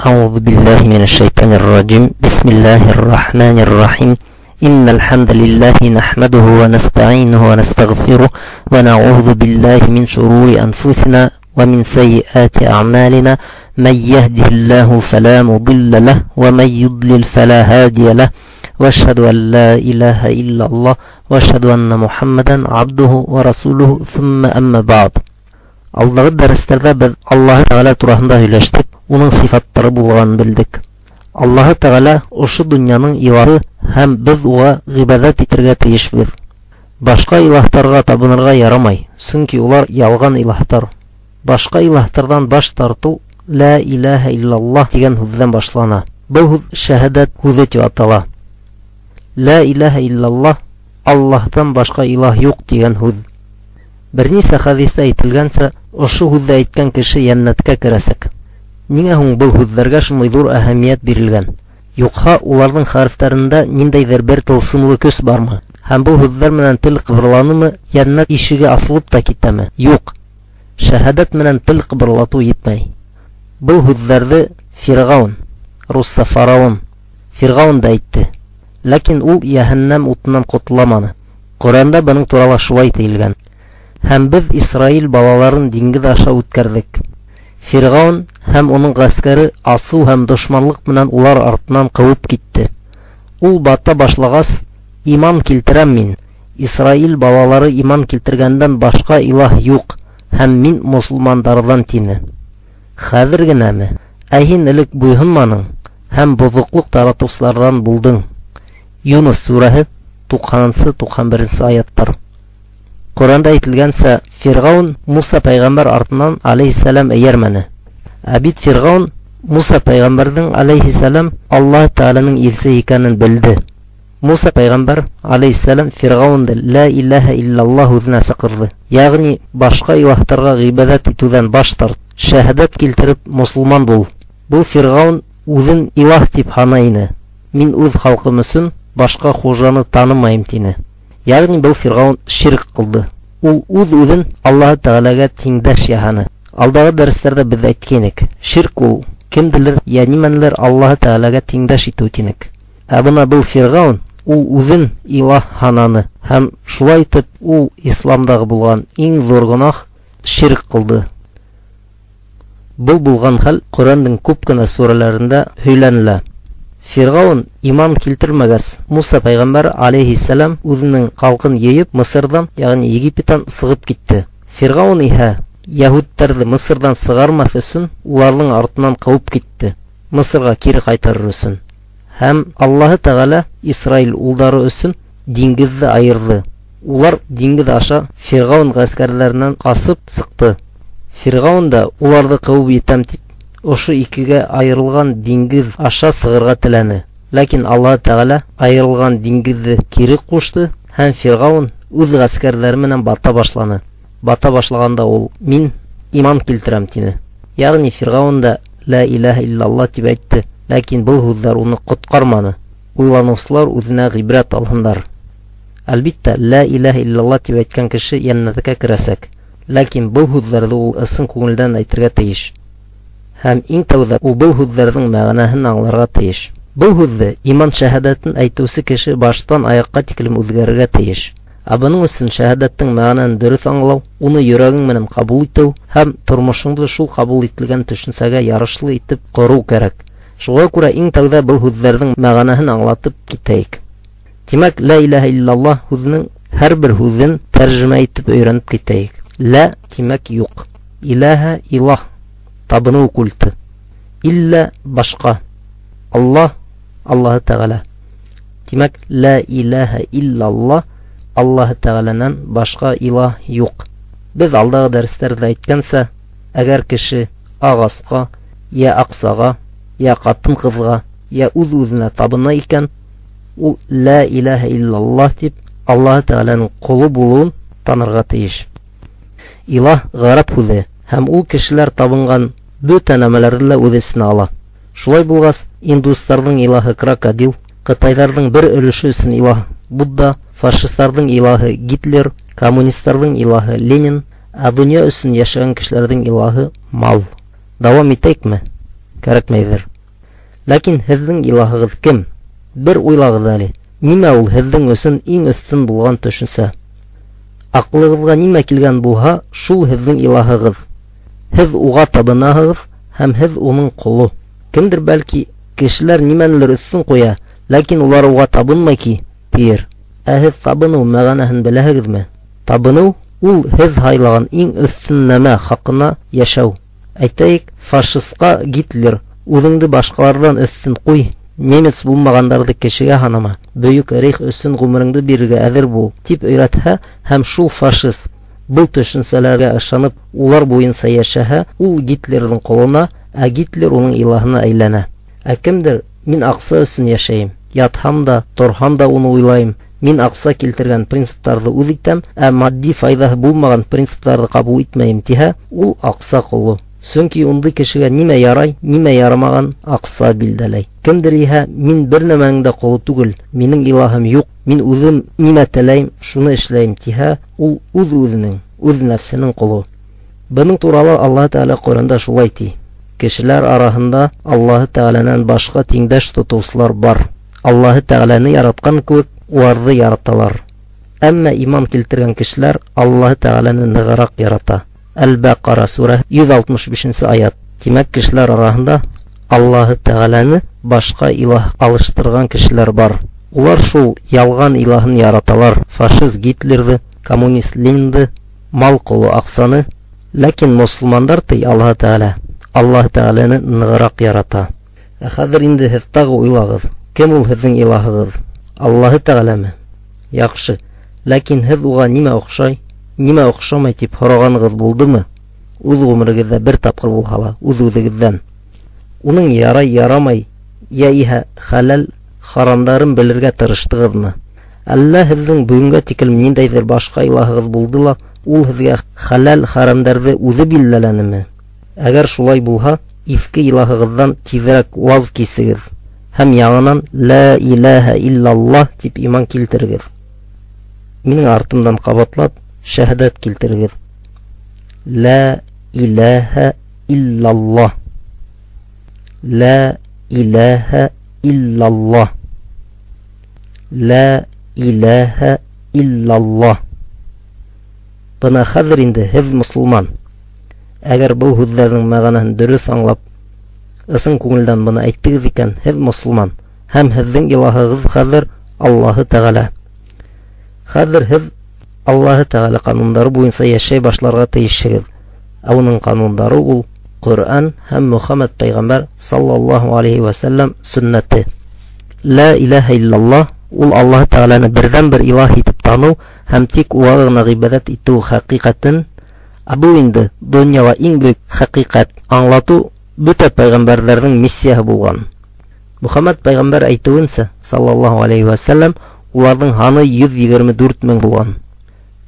أعوذ بالله من الشيطان الرجيم. بسم الله الرحمن الرحيم. إن الحمد لله نحمده ونستعينه ونستغفره ونعوذ بالله من شرور أنفسنا ومن سيئات أعمالنا. من يهده الله فلا مضل له ومن يضلل فلا هادي له. وأشهد أن لا إله إلا الله وأشهد أن محمدا عبده ورسوله. ثم أما بعد. Алдағы дәрестәрҙә беҙ Аллаһы Тәғәлә тураһында һөйләштек, уның сифаттары булғанын белдек. Аллаһы Тәғәлә ошо донъяның илаһы һәм беҙ уға ғибәҙәт итергә тейешбеҙ. Башҡа илаһтарға табынырға ярамай, сөнки улар ялған илаһтар. Башҡа илаһтарҙан баш тартыу «Ла илаһа иллаллаһ» тигән һүҙҙән башлана. Был һүҙ шәһәдәт һүҙе тип атала. «Ла илаһа иллаллаһ» Аллаһтан башҡа илаһ юҡ тигән һүҙ. Бер нисә хәдистә әйтелгәнсә, ошо һүҙҙе әйткән кеше йәннәткә керәсәк. Ниңә һуң был һүҙҙәргә шундай ҙур әһәмиәт бирелгән? Юҡһа, уларҙың хәрефтәрендә ниндәйҙер бер тылсымлы көс бармы? Һәм был һүҙҙәр менән тел ҡыбырланымы, йәннәт ишеге асылып та китәме? Юҡ. Шәһәдәт менән тел ҡыбырлатыу етмәй. Был һүҙҙәрҙе Фирғаун, русса фараон, Фирғаун да әйтте. Ләкин ул йәһәннәм утынан ҡотоламаны. Ҡөрьәндә бының турала шулай тейелгән. Һәм беҙ Исраил балаларын диңгеҙ аша үткәрҙек. Фирғаун һәм уның ғәскәре асыу һәм дошманлыҡ менән улар артынан ҡыуып китте. Ул бата башлағас, иман килтерәм мин. Исраил балалары иман килтергәндән башҡа илаһ юҡ, һәм мин мосолмандарҙан тине. Хәҙер генәме? Ә һин элек буйһонманың һәм боҙоҡлоҡ таратыусыларҙан булдың. Юныс сүрәһе 90-91 аяттар. Ҡөрьәндә әйтелгәнсә, Фирғаун Муса пәйғәмбәр артынан алейһиссәләм эйәрмәне. Ә бит Фирғаун Муса пәйғәмбәрҙең алейһиссәләм Аллаһ Тәғәләнең илсе икәнен белде. Муса пәйғәмбәр алейһиссәләм Фирғаунды «Ла илаһа иллаллаһ» һүҙенә саҡырҙы. Йәғни башҡа илаһтарға ғибәҙәт итеүҙән баш тарт, шәһәдәт килтереп мосолман бул. Был Фирғаун үҙен илаһ тип һанай ине. Мин үҙ халҡым өсөн башҡа хужаны танымайым тине. Йәғни был Фирғаун ширк ҡылды. Ул үҙ-үҙен Аллаһы Тәғәләгә тиңдәш яһаны. Алдағы дәрестәрҙә беҙ әйткәйнек, ширк ул кемделер йә нимәнелер Аллаһы Тәғәләгә тиңдәш итеү тинек. Ә бына был Фирғаун ул үҙен илаһ һананы һәм шулай итеп ул исламдағы булған иң ҙур гонаһ ширк ҡылды. Был булған хәл Ҡөрьәндең күп кенә сүрәләрендә һөйләнелә. Фирғаун иман килтермәгәс, Муса пәйғәмбәр алейһиссәләм үҙенең халҡын йыйып Мысырҙан, йәғни Египеттан сығып китте. Фирғаун иһә яһүдтәрҙе Мысырҙан сығармаҫ өсөн уларҙың артынан ҡыуып китте, Мысырға кире ҡайтарыр өсөн. Һәм Аллаһы Тәғәлә Исраил улдары өсөн диңгеҙҙе айырҙы. Улар диңгеҙ аша Фирғаун ғәскәрҙәренән ҡасып сыҡты. Фирғаун да уларҙы ҡыуып етәм тип ошо икегә айырылған диңгеҙ аша сығырға теләне. Ләкин Аллаһы Тәғәлә айырылған диңгеҙҙе кире ҡушты һәм Фирғаун үҙ ғәскәрҙәре менән бата башланы. Бата башлағанда ул мин иман килтерәм тине. Йәғни Фирғаун да «Ла илаһа иллаллаһ» тип әйтте, ләкин был һүҙҙәр уны ҡотҡарманы. Уйланыусылар үҙенә ғибрәт алһындар. Әлбиттә, «Ла илаһа иллаллаһ» тип әйткән кеше йәннәткә керәсәк. Ләкин был һүҙҙәрҙе ул ысын күңелдән әйтергә тейеш. Һәм иң тәүҙә ул был һүҙҙәрҙең мәғәнәһен аңларға тейеш. Был һүҙҙе иман шәһәдәтен әйтеүсе кеше баштан аяҡҡа тиклем үҙгәрергә тейеш. Ә бының өсөн шәһәдәттең мәғәнәһен дөрөҫ аңлау, уны йөрәгең менән ҡабул итеү һәм тормошоңдо шул ҡабул ителгән төшөнсәгә ярашлы итеп ҡороу кәрәк. Шуға күрә иң тәүҙә был һүҙҙәрҙең мәғәнәһен аңлатып китәйек. Тимәк, «Ла илаһа иллаллаһ» һүҙенең һәр бер һүҙен тәржемә итеп өйрәнеп китәйек. Ла тимәк юҡ, илаһа илаһ табыныу культы, илля башҡа, Аллаһ Аллаһы Тәғәлә. Тимәк, «Ла илаһа иллаллаһ» Аллаһы Тәғәләнән башҡа илаһ юҡ. Беҙ алдағы дәрестәрҙә әйткәнсә, әгәр кеше ағасҡа, йә аҡсаға, йә ҡатын-ҡыҙға, йә үҙ-үҙенә табына икән, ул «Ла илаһа иллаллаһ» тип Аллаһы Тәғәләнең ҡоло булыуын танырға тейеш. Илаһ ғәрәп һүҙе һәм ул кешеләр табынған бөтә нәмәләрҙе лә үҙ эсенә ала. Шулай булғас, индустарҙың илаһы крокодил, ҡытайҙарҙың бер өлөшө өсөн илаһ Будда, фашистарҙың илаһы Гитлер, коммунистарҙың илаһы Ленин, ә донъя өсөн йәшәгән кешеләрҙең илаһы мал. Дауам итәйекме? Кәрәкмәйҙер. Ләкин һеҙҙең илаһығыҙ кем? Бер уйлағыҙ әле. Нимә ул һеҙҙең өсөн иң өҫтөн булған төшөнсә? Аҡылығыҙға нимә килгән булһа, шул һеҙҙең илаһығыҙ. Һеҙ уға табынаһығыҙ һәм һеҙ уның ҡоло. Кемдер бәлки кешеләр нимәнелер өҫтөн ҡуя, ләкин улар уға табынмай ки, тиер. Ә һеҙ табыныу мәғәнәһен беләһегеҙме? Табыныу ул һеҙ һайлаған иң өҫтөн нәмә хаҡына йәшәү. Әйтәйек, фашистҡа Гитлер үҙеңде башҡаларҙан өҫтөн ҡуй, немец булмағандарҙы кешегә һанама, бөйөк рейх өсөн ғүмереңде бирергә әҙер бул, тип өйрәтһә, һәм шул фашист был төшөнсәләргә ышанып, улар буйынса йәшәһә, ул Гитлерҙың ҡолона, ә Гитлер уның илаһына әйләнә. Ә кемдер, мин аҡса өсөн йәшәйем, ятһам да, торһам да уны уйлайым, мин аҡса килтергән принциптарҙы үҙ итәм, ә матди файҙаһы булмаған принциптарҙы ҡабул итмәйем тиһә, ул аҡса ҡоло. Сөнки ундай кешегә нимә ярай, нимә ярамаған аҡса билдәләй. Кемдер иһә, мин бер нәмәнең дә ҡоло түгел, минең илаһым юҡ, мин үҙем нимә теләйем, шуны эшләйем тиһә, ул үҙ-үҙенең, үҙ нәфсенең ҡоло. Бының турала Аллаһ Тәғәлә Ҡөрьәндә шулай ти: Кешеләр араһында Аллаһ Тәғәләнән башҡа тиңдәш тотоусылар бар. Аллаһ Тәғәләне яратҡан кеүек уларҙы яраталар. Әммә иман килтергән кешеләр Аллаһ Тәғәләне нығыраҡ ярата. Әл-Бәҡара сүрәһе 165 аят. Тимәк, кешеләр араһында Аллаһ Тәғәләне башҡа илаһ алыштырған кешеләр бар. Улар шул ялған илаһын яраталар. Фашист Гитлерҙы, коммунист Ленинды, мал ҡоло аҡсаны. Ләкин мосолмандар ти Аллаһ Тәғәлә Аллаһ Тәғәләне нығыраҡ ярата. Ә хәҙер инде һеҙ тағы уйлағыҙ: кем ул һеҙҙең илаһығыҙ? Аллаһ Тәғәләме? Яҡшы. Ләкин һеҙ уға нимә оҡшай, нимә оҡшамай тип һорағанығыҙ булдымы? Үҙ ғүмерегеҙҙә бер тапҡыр булһа ла, үҙ-үҙегеҙҙән. Уның ярай, ярамай, йә иһә хәләл, харамдарын белергә тырыштығыҙмы? Әллә һеҙҙең бөгөнгә тиклем ниндәйҙер башҡа илаһығыҙ булды ла, ул һеҙгә хәләл, харамдарҙы үҙе билдәләнеме? Әгәр шулай булһа, иҫке илаһығыҙҙан тиҙерәк ваз кисегеҙ һәм яңынан «Ла илаһа иллаллаһ» тип иман килтерегеҙ. Минең артымдан ҡабатлап шәһәдәт килтерегеҙ. Ла илаһа иллаллаһ. Ла илаһа иллаллаһ. Ла илаһа иллаллаһ. Бына хәҙер инде һеҙ мосолман. Әгәр был һүҙҙәрҙең мәғәнәһен дөрөҫ аңлап, ысын күңелдән быны әйттегеҙ икән, һеҙ мосолман һәм һеҙҙең илаһығыҙ хәҙер Аллаһы Тәғәлә. Хәҙер һеҙ Аллаһы Тәғәлә ҡанундары буйынса йәшәй башларға тейешһегеҙ. Ә уның ҡанундары ул Ҡөрьән һәм Мөхәммәд пәйғәмбәр саллаллаһу алейхи вә сәлләм сөннәте. Ла илаһа иллаллаһ ул Аллаһы Тәғәләне берҙән-бер илаһ итеп таныу һәм тик уға ғына ғибәҙәт итеү хәҡиҡәтен, ә был инде донъяла иң бөйөк хәҡиҡәт, аңлатыу бөтә пәйғәмбәрҙәрҙең миссияһы булған. Мөхәммәд пәйғәмбәр әйтеүенсә, саллаллаһу алейхи вә сәлләм, уларҙың һаны 124 мең булған.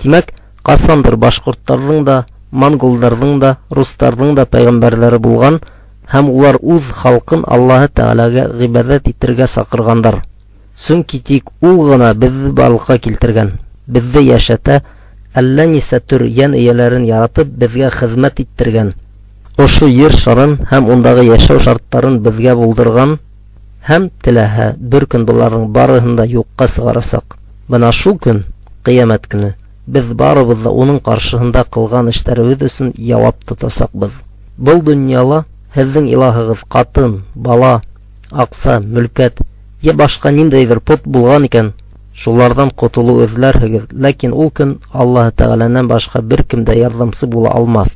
Тимәк, ҡасандыр башҡорттарҙың да, монголдарҙың да, рустарҙың да пәйғәмбәрҙәре булған һәм улар үҙ халҡын Аллаһы Тәғәләгә ғибәҙәт итергә саҡырғандар. Сөнки тик ул ғына беҙҙе барлыҡҡа килтергән, беҙҙе йәшәтә, әллә нисә төр йән эйәләрен яратып, беҙгә хеҙмәт иттергән. Ошо ер шарын һәм ундағы йәшәү шарттарын беҙгә булдырған һәм теләһә бер көн быларҙың барыһын да юҡҡа сығарасаҡ. Бына шул көн, ҡиәмәт көнө, беҙ барыбыҙ ҙа уның ҡаршыһында ҡылған эштәребеҙ өсөн яуап тотасаҡбыҙ. Был донъяла һеҙҙең илаһығыҙ ҡатын, бала, аҡса, мөлкәт йә башҡа ниндәйҙер пот булған икән, шуларҙан ҡотолоу эҙләрһегеҙ, ләкин ул көн Аллаһ Тәғәләнән башҡа бер кем дә ярҙамсы була алмаҫ.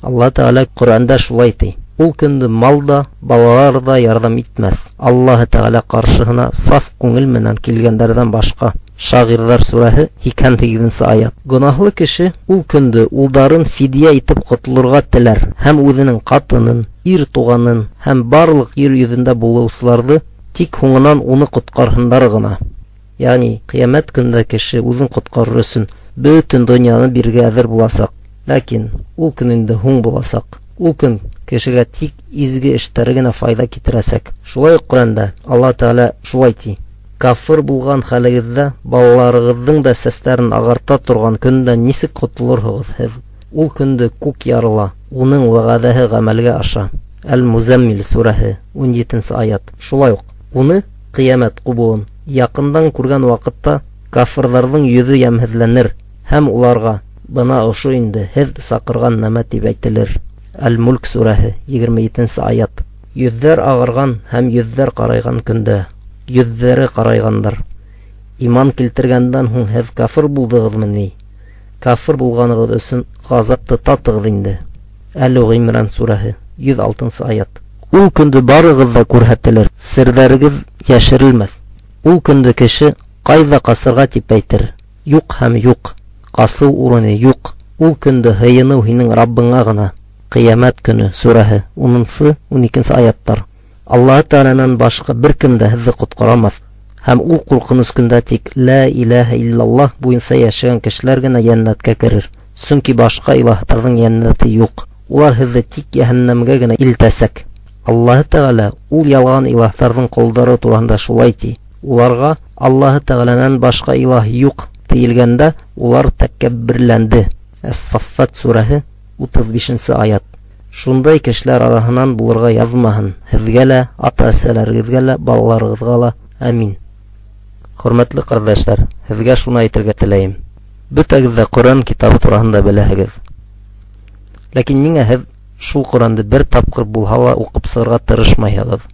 Аллаһ Тәғәлә Ҡөрьәндә шулай ти: ул көндө мал да, балалар ҙа ярҙам итмәҫ. Аллаһ Тәғәлә ҡаршыһына саф күңел менән килгәндәрҙән башҡа. Шағирҙар сүрәһе 88 аят. Гонаһлы кеше ул көндө улдарын фидия итеп ҡотолорға теләр һәм үҙенең ҡатынын, ир туғанын һәм барлыҡ ер йөҙөндә булыусыларҙы тик һуңынан уны ҡотҡарһындар ғына. Ягъни ҡиәмәт көндә кеше үҙен ҡотҡарыр өсөн бөтөн донъяны бирергә әҙер буласаҡ. Ләкин ул көн инде һуң буласаҡ. Ул көн кешегә тик изге эштәре генә файҙа китерәсәк. Шулай уҡ Ҡөрьәндә Аллаһ Тәғәлә шулай ти: кафыр булған хәлегеҙҙә балаларығыҙҙың да сәстәрен ағарта торған көндән нисек ҡотолорһоғоҙ һеҙ? Ул көндө күк ярыла, уның вәғәҙәһе ғәмәлгә аша. Әл-Музаммил сүрәһе, 17 аят. Шулай уҡ уны, ҡиәмәт ҡубыуын, яҡындан күргән ваҡытта кафырҙарҙың йөҙө йәмһеҙләнер һәм уларға бына ошо инде һеҙ саҡырған нәмә тип әйтелер. Әл-Мульк сүрәһе, 27 аят. Йөҙҙәр ағарған һәм йөҙҙәр ҡарайған көндә йөҙҙәре ҡарайғандар. Иман килтергәндән һуң һеҙ кафыр булдығыҙмы ни? Кафыр булғанығыҙ өсөн ғазапты татығыҙ инде. Әл-Ғимран сүрәһе, 106 аят. Ул көндө барығыҙ ҙа күрһәтелер, серҙәрегеҙ йәшерелмәҫ. Ул көндө кеше ҡайҙа ҡасырға тип әйтер. Юҡ һәм юҡ, ҡасыу урыны юҡ. Ул көндө һыйыныу һинең Раббыңа ғына. Ҡиәмәт көнө сүрәһе, 10-12 аяттар. Аллаһы Тәғәләнән башҡа бер кем дә һеҙҙе ҡотҡарамаҫ. Һәм ул ҡурҡыныс көндә тик «Ла илаһа иллаллаһ» буйынса йәшәгән кешеләр генә йәннәткә керер. Сөнки башҡа илаһтарҙың йәннәте юҡ. Улар һеҙҙе тик йәһәннәмгә генә илтәсәк. Аллаһы Тәғәлә ул ялған илаһтарҙың ҡолдары тураһында шулай ти. Уларға Аллаһы Тәғәләнән башҡа илаһ юҡ тейелгәндә улар тәкәбберләнде. Әс-Саффат сүрәһе, 35 аят. Шундай кешеләр араһынан булырға яҙмаһын һеҙгә лә, ата-әсәләрегеҙгә лә, балаларығыҙға ла. Амин. Хөрмәтле ҡәрҙәштәр, һеҙгә шуны әйтергә теләйем. Бөтәгеҙ ҙә Ҡөрьән китабы тураһында беләһегеҙ. Ләкин ниңә һеҙ шул Ҡөрьәнде бер тапҡыр булһа ла уҡып сығырға тырышмайһығыҙ?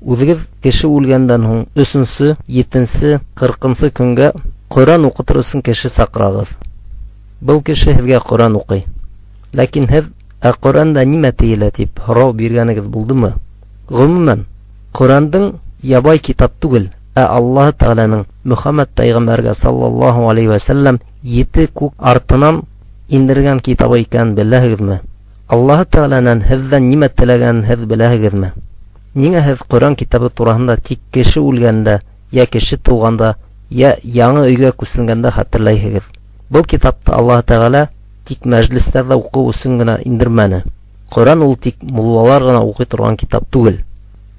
Үҙегеҙ кеше үлгәндән һуң 3-нсө, 7-нсе, 40-нсы көнгә Ҡөрьән уҡытыр өсөн кеше саҡырағыҙ. Был кеше һеҙгә Ҡөрьән уҡый. Ләкин һеҙ ә Ҡөрьәндә нимә тейелә тип һорау биргәнегеҙ булдымы? Ғөмүмән, Ҡөрьәндең ябай китап түгел, ә Аллаһы Тәғәләнең Мөхәммәд пәйғәмбәргә саллаллаһу алейһи вә сәлләм 7 күк артынан индергән китабы икәнен беләһегеҙме? Аллаһы Тәғәләнән һеҙҙән нимә теләгәнен һеҙ беләһегеҙме? Ниңә һеҙ Ҡөрьән китабы тураһында тик кеше үлгәндә, йә кеше тыуғанда, йә яңы өйгә күсенгәндә хәтерләйһегеҙ? Был китапты Аллаһы Тәғәлә тик мәжлестәрҙә уҡыу өсөн генә индермәне. Ҡөрьән ул тик муллалар ғына уҡый торған китап түгел.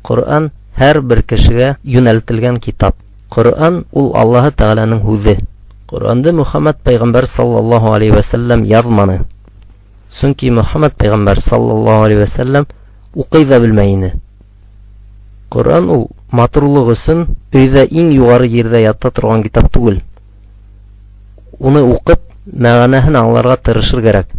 Ҡөрьән һәр бер кешегә йүнәлтелгән китап. Ҡөрьән ул Аллаһы Тәғәләнең һүҙе. Ҡөрьәнде Мөхәммәд пәйғәмбәр саллаллаһу алейһи вә сәлләм яҙманы. Сөнки Мөхәммәд пәйғәмбәр саллаллаһу алейһи вә сәлләм уҡый ҙа белмәй ине. Ҡөрьән ул матурлыҡ өсөн өйҙә иң юғары ерҙә ята торған китап түгел. Уны уҡып, мәғәнәһен аңларға тырышыр кәрәк.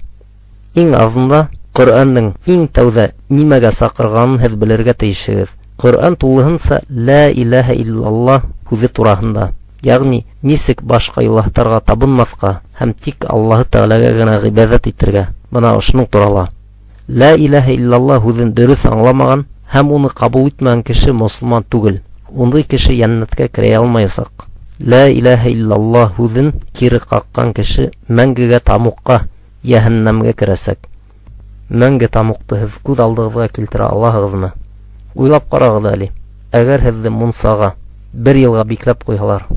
Иң аҙында Ҡөрьәндең иң тәүҙә нимәгә саҡырғанын һеҙ белергә тейешһегеҙ. Ҡөрьән тулыһынса «Ла илаһа иллаллаһ» һүҙе тураһында, йәғни нисек башҡа илаһтарға табынмаҫҡа һәм тик Аллаһы Тәғәләгә генә ғибәҙәт итергә, бына ошоноң турала. «Ла илаһа иллаллаһ» һүҙен дөрөҫ аңламаған һәм уны ҡабул итмәгән кеше мосолман түгел. Ундай кеше йәннәткә керә алмаясаҡ. «Ла илаһа иллаллаһ» һүҙен кире ҡаҡҡан кеше мәңгегә тамуҡҡа, йәһәннәмгә керәсәк. Мәңге тамуҡты һеҙ күҙ алдығыҙға килтерә алаһығыҙмы? Уйлап ҡарағыҙ әле. Әгәр һеҙҙе мунсаға бер йылға бикләп ҡуйһалар,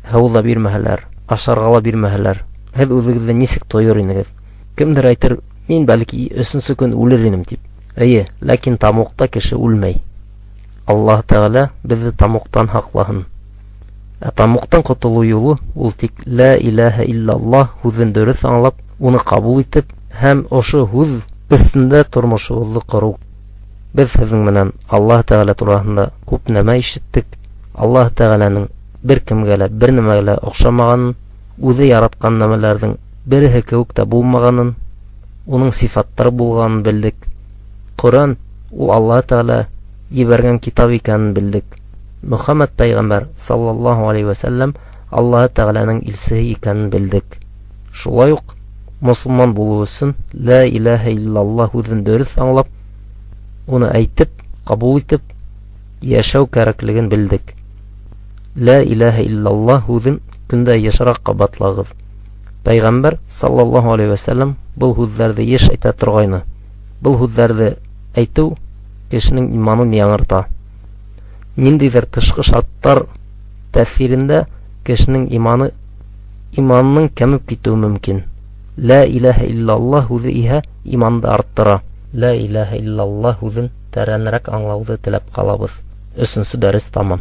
һыу ҙа бирмәһәләр, ашарға ла бирмәһәләр, һеҙ үҙегеҙҙе нисек тойор инегеҙ? Кемдер әйтер, мин бәлки 3-нсө көн үлер инем тип. Эйе, ләкин тамуҡта кеше үлмәй. Аллаһ Тәғәлә беҙҙе тамуҡтан һаҡлаһын. Ә тамуҡтан ҡотолоу юлы ул тик «Ла илаһа иллаллаһ» һүҙен дөрөҫ аңлап, уны ҡабул итеп һәм ошо һүҙ өҫтөндә тормошобоҙҙо ҡороу. Беҙ һеҙҙең менән Аллаһ Тәғәлә тураһында күп нәмә ишеттек. Аллаһ Тәғәләнең бер кемгә лә, бер нәмәгә лә оҡшамағанын, үҙе яратҡан нәмәләрҙең береһе кеүек тә булмағанын, уның сифаттары булғанын белдек. Ҡөрьән ул Аллаһ Тәғәлә ебәргән китап икәнен белдек. Мөхәммәд пәйғәмбәр саллаллаһу алейһи вә сәлләм Аллаһ Тәғәләнең илсеһе икәнен белдек. Шулай уҡ мосолман булыу өсөн «Ла илаһа иллаллаһ» һүҙен дөрөҫ аңлап, уны әйтеп, ҡабул итеп йәшәү кәрәклеген белдек. «Ла илаһа иллаллаһ» һүҙен көндә йышыраҡ ҡабатлағыҙ. Пәйғәмбәр саллаллаһу алейһи вә сәлләм был һүҙҙәрҙе йыш әйтә торғайны. Был һүҙҙәрҙе әйтеү кешенең иманын яңырта. Ниндәйҙер тышҡы шарттар тәьҫирендә кешенең иманының кәмеп китеүе мөмкин. «Ла илаһа иллаллаһ» һүҙе иһә иманды арттыра. «Ла илаһа иллаллаһ» һүҙен тәрәнерәк аңлауҙы теләп ҡалабыҙ. 3-нсө дәрес тамам.